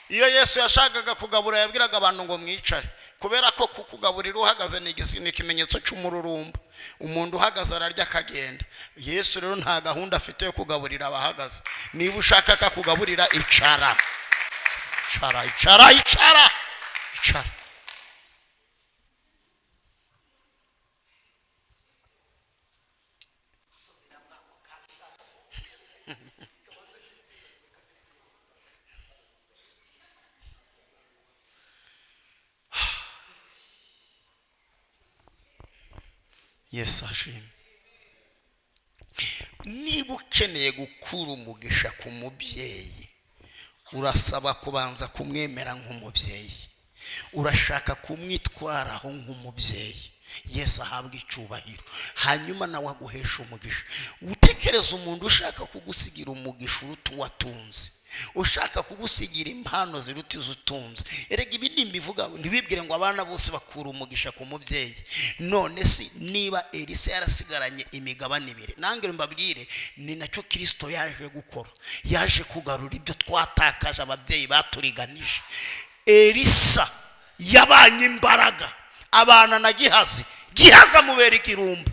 Iyo Yesu yashakaga kugabura, yabwiraga abantu ngo mwicare, kubera ko kukugaburira uhagaze ni ikimenyetso cy'umururumba. Umuntu uhagaze ararya akagenda. Yesu rero nta gahunda afite yo kugaburira abahagaze. Niba ushaka akakugaburira, icara, icara, icara, icara, icara. Yesu ashimwe. Niba ukeneye gukura umugisha ku mubyeyi, urasaba kubanza kumwemera nk'umubyeyi, urashaka kumwitwaraho nk'umubyeyi. Yesu ahabwa icyubahiro, hanyuma nawe aguhesha umugisha. Utekereza umuntu ushaka kugusigira umugisha uruta uwatunze, ushaka kugusigira impano ziruta izo utunze. Erega ibi nimbivuga ntibibwire ngo abana bose bakura umugisha ku mubyeyi. None si niba Elisa yarasigaranye imigabane ibiri, nange mbabwire, ni nacyo Kirisito yaje gukora. Yaje kugarura ibyo twatakaje, ababyeyi baturiganije. Elisa yabanye imbaraga, abana na Gihazi, Gihazi amubera ikirumbo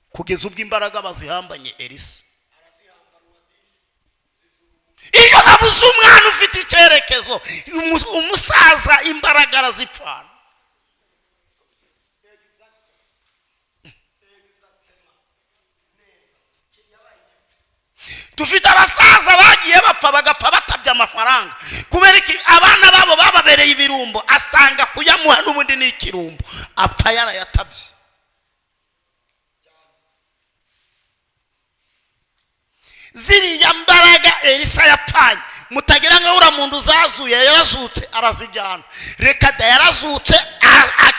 kugeza ubwo imbaraga bazihambanye Elisa. Iyo habuze umwana ufite icyerekezo, umusaza imbaraga arazipfana. Dufite abasaza bagiye bapfa, bagapfa batabye amafaranga, kubera iki? Abana babo bababereye ibirumbo, asanga kuyamuha n'ubundi ni ikirumbo, apfa yarayatabye. Ziriya mbaraga Elisa yapfanye, mutagira ngo uriya muntu uzazuye yarazutse arazijyana. Reka da, yarazutse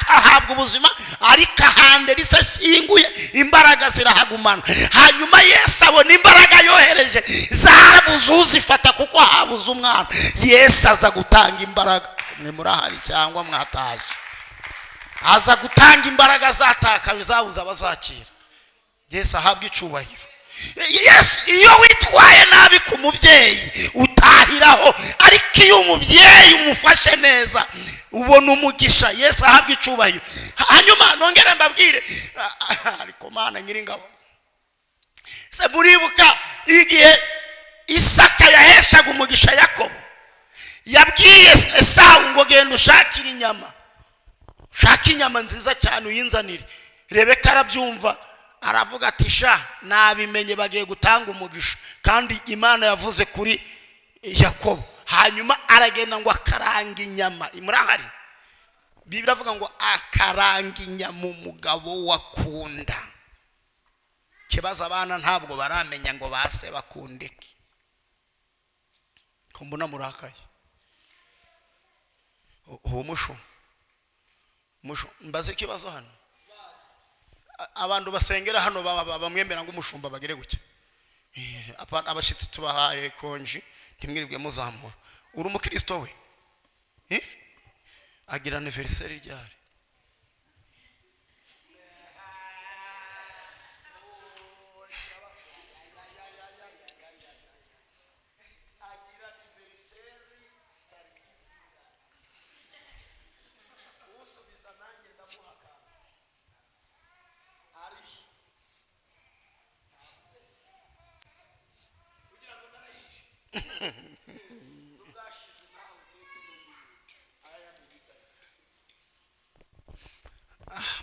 ahabwa ubuzima, ariko ahandi Elisa ashyinguye imbaraga zirahagumana. Hanyuma Yesu abona imbaraga yohereje zarabuze uzifata, kuko habuze umwana. Yesu aza gutanga imbaraga. Mwe murahari cyangwa mwatashye? Aza gutanga imbaraga zatakaye, zabuze abazakira. Yesu ahabwa icubahiro. Yesu, iyo witwaye nabi ku mubyeyi utahiraho, ariko iyo umubyeyi umufashe neza ubona umugisha. Yesu ahabwa icubahiro. Hanyuma nongere mbabwire, ariko Mana nyiringabo, se muribuka igihe Isaka yaheshaga umugisha Yakobo? Yabwiye Esawu ngo genda ushakire inyama, ushake inyama nziza cyane uyinzanire. Rebeka arabyumva, aravuga ati sha nabimenye, bagiye gutanga umugisha kandi Imana yavuze kuri Yakobo. Hanyuma aragenda ngo akaranga inyama. Murahari? Bibiliya iravuga ngo akaranga inyama umugabo wakunda. Kibazo, abana ntabwo baramenya ngo base bakundeke. Ko mbona murakaye? Uwo musho musho, mbaze ikibazo hano. Abantu basengera hano bamwemera ngo umushumba bagire gutya. Abashyitsi tubahaye konji, ntimwirirwe muzamura. Uri umukristo we? Agira anniversaire ryari? Agira anniversaire tariki zingahe? Usubiza nanjye ndamuha. Ari ntavuze se kugira ngo narayishe n'ubwashize nawe keke n'undi aya ni itariki.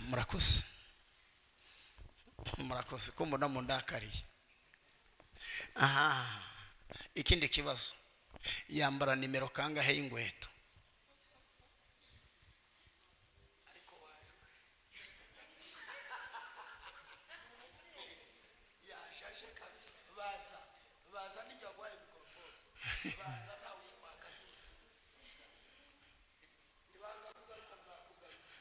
Murakoze, murakoze. Ko mbona mundakariye? Aha, ikindi kibazo: yambara nimero kangahe y'inkweto? Yashaje kabisa. Baza, baza n'ijya waguhaye mikorofone, baza nawe uyikwaka rwose. Ibanga kugaruka nzakugaruka.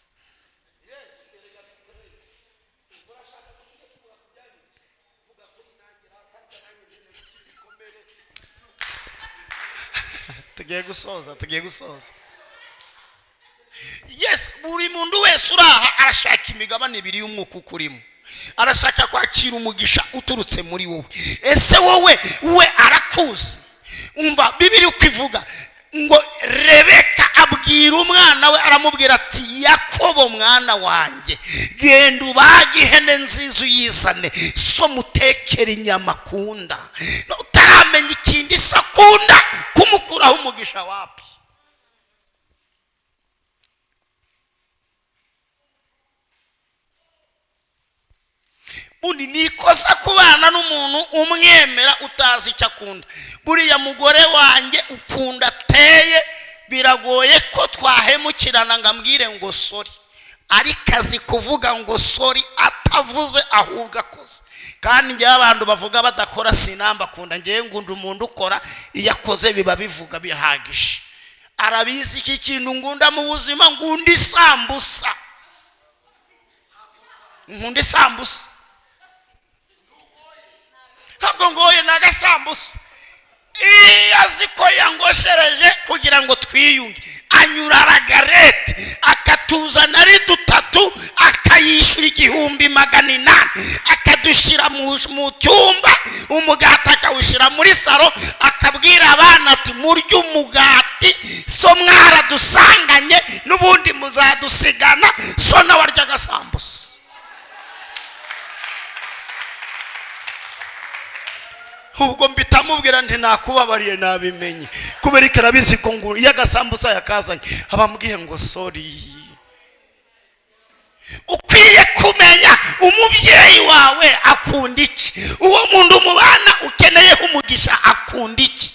Yes, erega bitereye. Urashaka ko tujya tuvuga ku byanyu gusa? Vuga kuri nanjye ratarya, nanjye nkeneye. Tugiye gusoza, tugiye gusoza. Yes, buri muntu wese uri aha arashaka imigabane ibiri y'umwuka ukurimo, arashaka kwakira umugisha uturutse muri wowe. Ese wowe we arakuzi? Umva Bibiri uko ivuga ngo Rebeka abwira umwana we, aramubwira ati: "Yakobo mwana wanjye, genda ubage ihene nziza uyizane, so mutekere inyama akunda." Utaramenya ikindi se akunda, kumukuraho umugisha wapi? Ubundi ni ikosa kubana n'umuntu umwemera utazi icyo akunda. Buriya mugore wanjye ukunda ateye, biragoye ko twahemukirana ngo ambwire ngo sorry, ariko azi kuvuga ngo sorry atavuze ahubwo akoze. Kandi ngewe abantu bavuga badakora sinambakunda. Ngewe ngunda umuntu ukora. Iyo akoze biba bivuga bihagije. Arabizi iki kintu ngunda mu buzima: ngunda isambusa, nkunda isambusa. Ntabwo ngoye ni agasambusa. Iyo azi ko yangoshereje kugira ngo twiyunge, anyura ragarete akatuzana ari dutatu, akayishyura 1800, akadushyira mu cyumba, umugati akawushyira muri salo, akabwira abana ati: "Murye umugati, so mwaradusanganye n'ubundi muzadusigana." So nawe arya agasambusa. Ubwo mpita mubwira nti: "Nakubabariye, nabimenye." Kubera ko arabizi ko ngo iyo agasambusa yakazanye abambwiye ngo sorry. Ukwiye kumenya umubyeyi wawe akunda iki, uwo muntu mubana ukeneyeho umugisha akunda iki.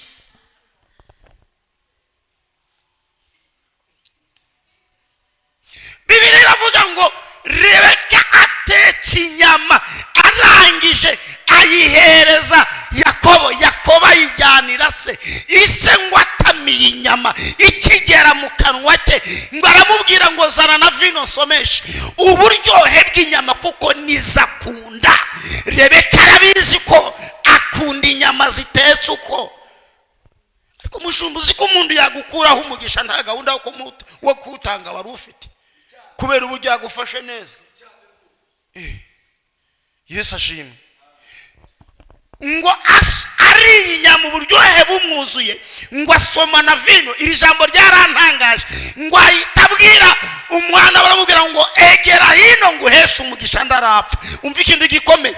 Bibiri iravuga ngo Rebeka ateka inyama, arangije ayihereza Yakobo, Yakobo ayijyanira se. Ise ngo atamiye inyama, ikigera mu kanwa ke ngo aramubwira ngo: "Zana na vino nsomeshe uburyohe bw'inyama, kuko nizo akunda." Rebeka arabizi ko akunda inyama zitetse uko. Ariko mushumba, uzi ko umuntu yagukuraho umugisha nta gahunda wo kuwutanga wari ufite, kubera uburyo yagufashe neza? Yesu ashimwe. Ngo ariye inyama, uburyohe bumwuzuye, ngo asoma na vino. Iri jambo ryarantangaje. Ngo ahita abwira umwana, baramubwira ngo: "Egera hino ngo uheshe umugisha ndarapfa." Umva ikintu gikomeye: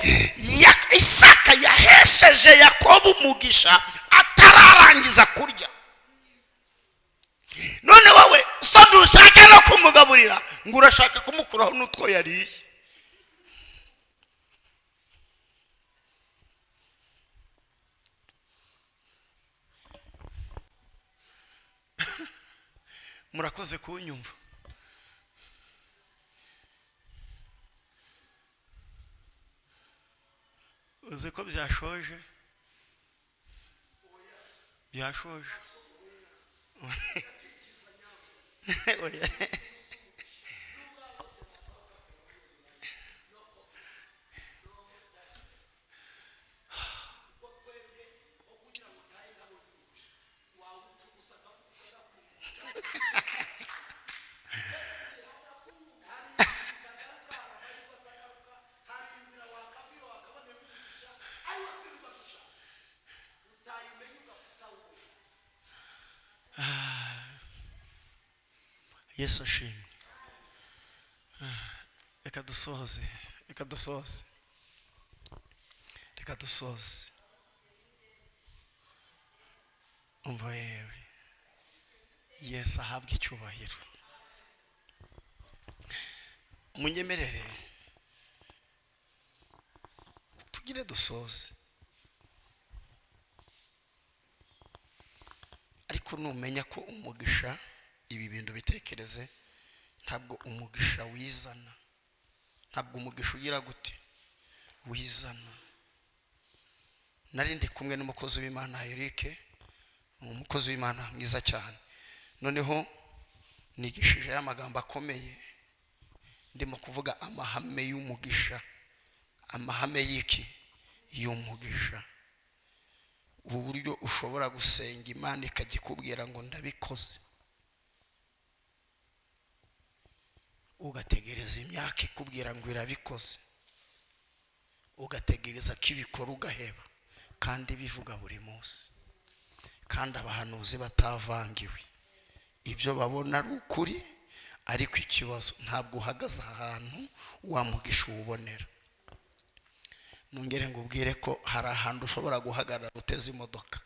Isaka yahesheje Yakobo umugisha atararangiza kurya. None wowe so ntushaka no kumugaburira, ngo urashaka kumukuraho n'utwo yariye. Murakoze kunyumva. Uzi ko byashoje, byashoje. Oya. Yesu ashimwe. Reka dusoze, reka dusoze, reka dusoze. Umva yewe, Yesu ahabwe icyubahiro. Munyemerere tugire dusoze. Ariko numenya ko umugisha, ibi bintu bitekereze, ntabwo umugisha wizana, ntabwo umugisha ugira gute, wizana. Nari ndi kumwe n'umukozi w'Imana Eric, ni umukozi w'Imana mwiza cyane. Noneho nigishije amagambo akomeye, ndimo kuvuga amahame y'umugisha. Amahame y'iki? Y'umugisha. Uburyo ushobora gusenga Imana ikajya ikubwira ngo ndabikoze, ugategereza imyaka ikubwira ngo irabikoze, ugategereza ko ibikora ugaheba, kandi bivuga buri munsi, kandi abahanuzi batavangiwe, ibyo babona ari ukuri. Ariko ikibazo, ntabwo uhagaze ahantu wa mugisha uwubonera. Nongere ngo ubwire ko hari ahantu ushobora guhagarara uteze imodoka,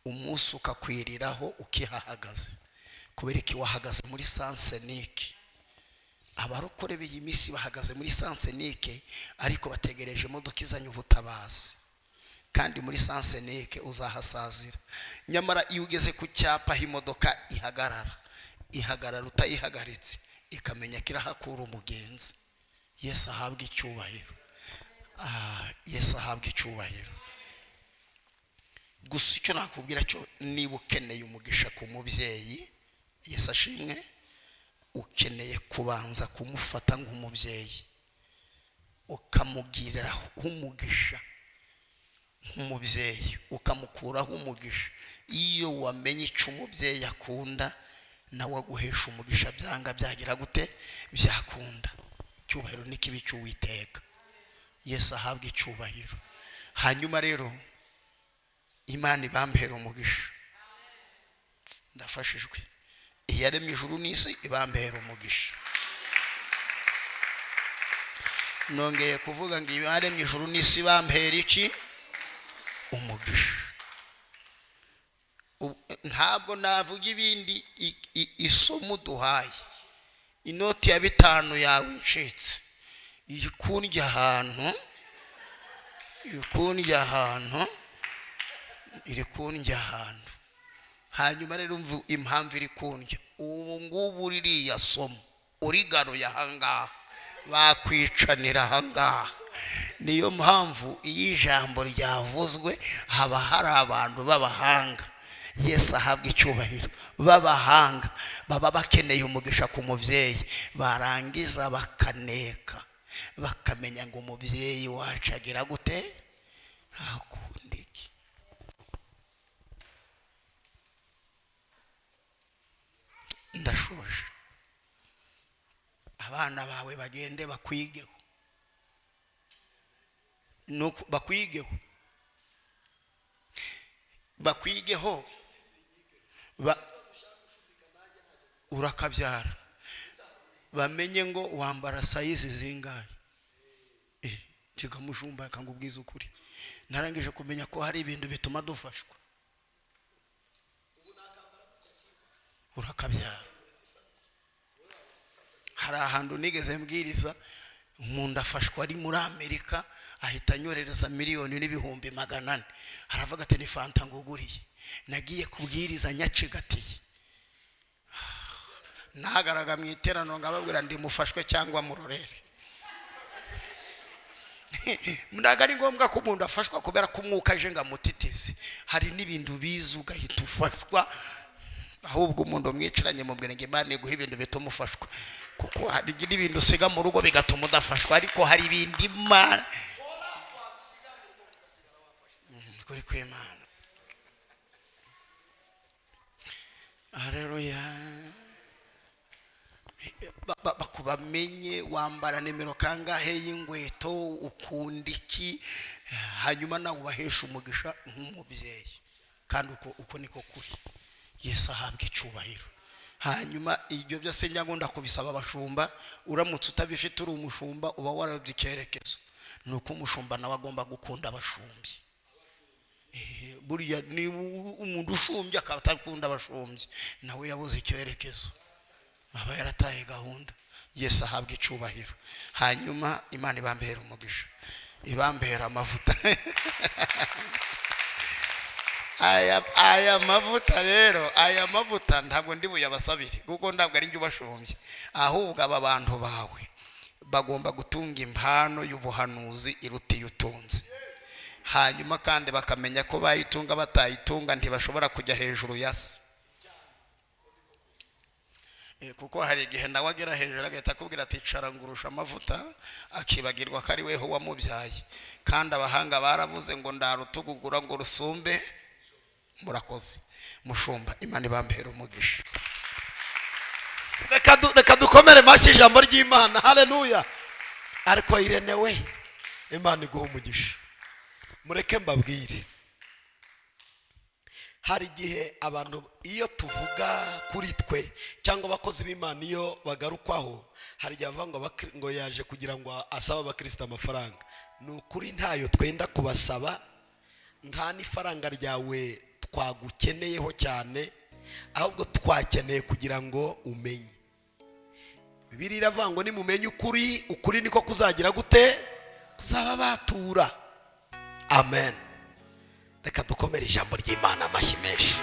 umunsi ukakwiriraho ukihahagaze, kubera ko wahagaze muri sens unique. Abarokore b'iyi minsi bahagaze muri sens unique, ariko bategereje imodoka izanye ubutabazi, kandi muri sens unique uzahasazira. Nyamara iyo ugeze ku cyapa aho imodoka ihagarara, ihagarara utayihagaritse, ikamenya ko irahakura umugenzi. Yesu ahabwe icyubahiro. Yesu ahabwe icyubahiro. Gusa icyo nakubwira cyo, niba ukeneye umugisha ku mubyeyi, Yesu ashimwe, ukeneye kubanza kumufata nk'umubyeyi, ukamugiriraho umugisha nk'umubyeyi, ukamukuraho umugisha. Iyo wamenye icyo umubyeyi akunda, nawe aguhesha umugisha, byanga byagira gute byakunda. Icyubahiro ni kibi cy'Uwiteka. Yesu ahabwe icyubahiro. Hanyuma rero Imana ibambera umugisha. Ndafashijwe. Iyaremye ijuru n'isi ibambera umugisha. Nongeye kuvuga ngo iyaremye ijuru n'isi ibambera iki? Umugisha. Ntabwo navuga ibindi. Isomo duhaye, inoti ya 5 yawe incitse, iri kundya ahantu, iri kundya ahantu, iri kundya ahantu. Hanyuma rero umva impamvu iri kundya ubu ngubu. Ririya somo urigaruye ahangaha, bakwicanira ahangaha. Niyo mpamvu iyo ijambo ryavuzwe haba hari abantu b'abahanga, Yesu ahabwa icyubahiro, b'abahanga baba bakeneye umugisha ku mubyeyi, barangiza bakaneka, bakamenya ngo umubyeyi wacu agira gute, akunda iki. Ndashoje. Abana bawe bagende bakwigeho, nuko bakwigeho, bakwigeho urakabyara, bamenye ngo wambara size zingahe. Kigamushumba akangubwiza ukuri, narangije kumenya ko hari ibintu bituma dufashwa. Urakabyara. Hari ahantu nigeze mbwiriza, umuntu afashwa ari muri Amerika, ahita anyorereza 1,400,000, aravuga ati ni fanta nguguriye. Nagiye kubwiriza nyacigatiye, nahagaraga mu iteraniro ngababwira ndi mufashwe cyangwa murorere. Ntabwo ari ngombwa ko umuntu afashwa kubera ko umwuka aje ngo amutitize. Hari n'ibintu biza ugahita ufashwa. Ahubwo umuntu mwicaranye mubwira ngo Imana iguhe ibintu bituma ufashwa, kuko hari n'ibintu usiga mu rugo bigatuma udafashwa, ariko hari ibindi Imana kuri kw'Imana. Haleluya. Bakubamenye wambara nimero kangahe y'inkweto, ukunda iki, hanyuma nawe ubahesha umugisha nk'umubyeyi. Kandi uko niko kuri. Yesu ahabwa icyubahiro. Hanyuma ibyo byose njya ngunda kubisaba abashumba. Uramutse utabifite uri umushumba, uba warayobye icyerekezo. Ni uko umushumba nawe agomba gukunda abashumbyi. Buriya niba umuntu ushumbye akaba atakunda abashumbyi, nawe yabuze icyerekezo, aba yarataye gahunda. Yesu ahabwa icyubahiro. Hanyuma Imana ibambera umugisha, ibambera amavuta. Aya mavuta rero, aya mavuta ntabwo ndi buyabasabire, kuko ntabwo ari njye ubashumbye. Ahubwo aba bantu bawe bagomba gutunga impano y'ubuhanuzi iruta iyo utunze. Hanyuma kandi bakamenya ko bayitunga batayitunga ntibashobora kujya hejuru ya se. Kuko hari igihe nawe agera hejuru agahita akubwira ati cara ngurusha amavuta, akibagirwa ko ari weho wamubyaye. Kandi abahanga baravuze ngo ndarutugugura ngo rusumbe. Murakoze, mushumba, Imana ibambere umugisha. Reka dukomere mashyi ijambo ry'Imana. Haleluya! Ariko Irene we, Imana iguha umugisha. Mureke mbabwire, hari igihe abantu iyo tuvuga kuri twe cyangwa abakozi b'Imana iyo bagarukwaho, hari igihe bavuga ngo yaje kugira ngo asabe abakirisita amafaranga. Ni ukuri ntayo twenda kubasaba, nta n'ifaranga ryawe twagukeneyeho cyane, ahubwo twakeneye kugira ngo umenye. Bibiliya iravuga ngo nimumenye ukuri, ukuri niko kuzagira gute? Kuzaba batura. Amen. Reka dukomere ijambo ry'Imana amashyi menshi.